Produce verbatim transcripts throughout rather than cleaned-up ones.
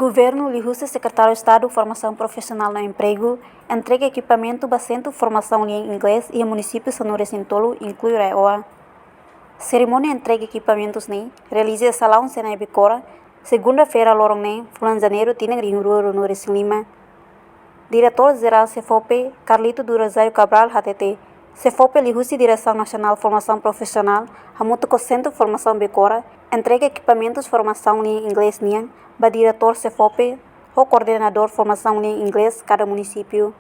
Governu liuhusi Sekretáriu Estadu Formasaun Profisionál no Empregu entrega ekipamentu ba Sentru Formasaun Lian Inglés iha munisípiu sanulu-resin-tolu, inklui RAEOA. Serimónia entrega ekipamentus ne'e realiza iha salaun SENAI Becora, segunda-feira loron neen, fulan Janeiru, tinan rihun rua ruanulu-resin-lima. Diretór Jerál SEFOPE, Carlito do Rosário Cabral, hatete, SEFOPE liuhusi Diresaun Nasionál Formasaun Profisionál hamutuk ho Sentru Formasaun Becora entrega ekipamentus formasaun lian Inglés nian ba diretór SEFOPE ho koordenadór formasaun lian Inglés kada munisípiu.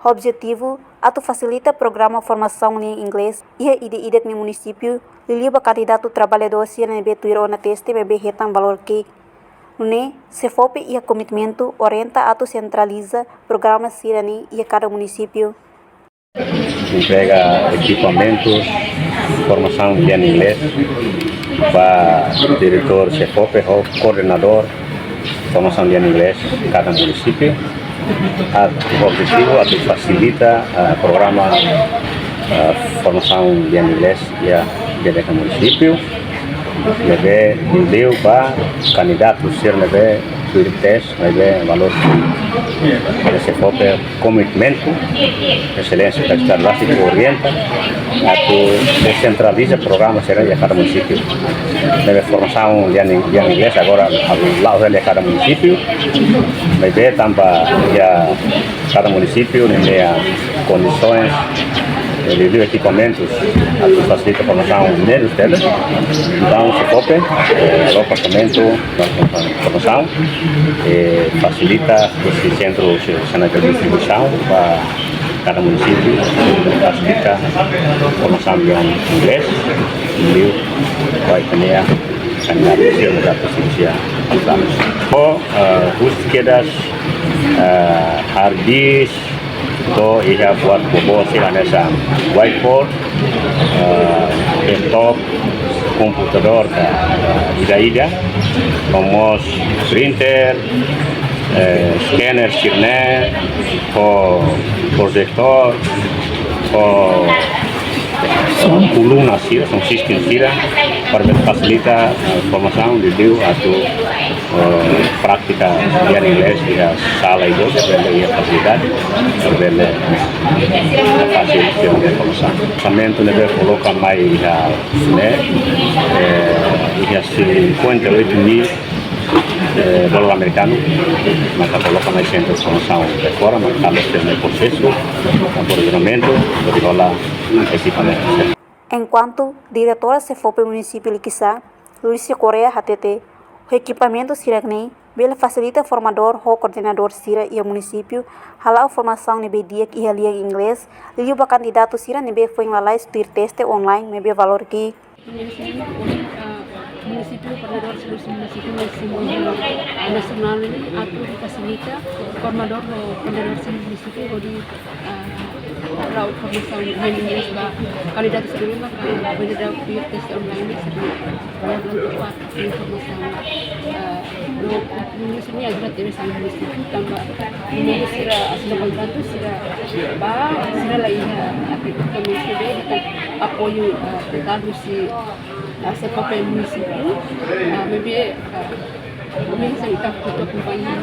Objetivu atu fasilita programa formasaun lian Inglés iha ida-idak nia munisípiu, liuliu ba kandidatu traballadór sira ne'ebé tuir ona teste maibé hetan valór ki'ik. Nune'e, SEFOPE iha komitmentu orienta atu sentraliza programa sira-ne'e iha kada munisípiu. Entrega ekipamentus formasaun lian Inglés ba diretór SEFOPE ho koordenadór formasaun lian Inglés kada munisípiu. Atu, objetivu atu fasilita, ah, programa, ah, formasaun lian Inglés iha ida-idak munisípiu, ne'ebé liuliu ba kandidatu sira ne'ebé tuir teste maibé valór ki'ik. SEFOPE komitmentu, Exelénsia Universidade Básica orienta atu desentraliza programa sira iha kada munisípiu. Ne'ebé formasaun lian, lian Inglés agora la'o iha kada munisípiu, maibé tanba iha kada munisípiu ne'e iha kondisoens, eh, liuliu ekipamentus atu fasilita formasaun menus tebes. Entaun, SEFOPE, eh, aloka orsamentu ba formasaun, eh, fasilita husi sentru, sentru de distribuisaun ba kada munisípiu, fasilita formasaun lian Inglés, liuliu ba ita-nia kandidatu sira ne'ebé atu servisu. Ho, eh, husi kedas, eh, hard disk, to'o iha buat boboot sira hanesan whiteboard, eh, laptop, komputadór, eh, ida-idak, no mós printer, eh, scanner sira-ne'e, ho projetór, ho koluna sira, sound system sira, para fasilita, eh, formasaun liuliu atu, eh, prátika lian Inglés iha sala ida, bele iha fasilidade, bele, eh, fasil sira-nia formasaun. Orsamentu ne'ebé koloka mai iha ne'e, eh, iha cinquenta e oito mil, eh, dolar amerikanu, maka koloka mai sentru formasaun Becora, maka halo sira-nia prosesu, aprovisionamentu, hodi hola ekipamentu. Enkuantu Diretora SEFOPE Munisípiu Likisá, Lucia Correia, hatete, ho ekipamentu sira-ne'e bele fasilita formadór ho koordenadór sira iha munisípiu hala'o formasaun ne'ebé di'ak iha lian Inglés, liuliu ba kandidatu sira ne'ebé foin lalais tuir teste online maibé valór ki'ik. Munisípiu, koordenadór sira husi munisípiu, munisípiu nasionál ne'e atu fasilita formadór ho koordenadór sira munisípiu hodi, ah, la'o formasaun lian Inglés ba kandidatu sira ne'ebé maka bele dada tuir teste online sira-ne'e. Bele dada tuir formasaun, ah, no, munisípiu ne'e ajuda tebes ba munisípiu tanba munisípiu sira asina kontratu sira ba sira la iha, ah, apoiu, ah, totál husi, ah, SEFOPE munisípiu, ah, maibé, ah, maibé se ita kutu akompaña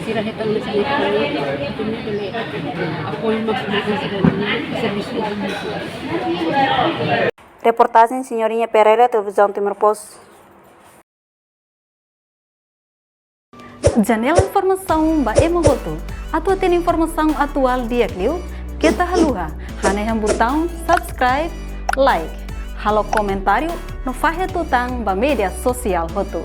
sira hetan nesa ekonomia, atu bele apoiu maksimál sira-nia servisu iha munisípiu. Reportajen Senhorinha Pereira, Televizaun Timor Post. Janela informasaun ba ema hotu. Atu hatene informasaun atuál di'ak liu, keta haluha hanehan butaun subscribe, like, halo komentáriu no fahe tutan ba média sosiál hotu.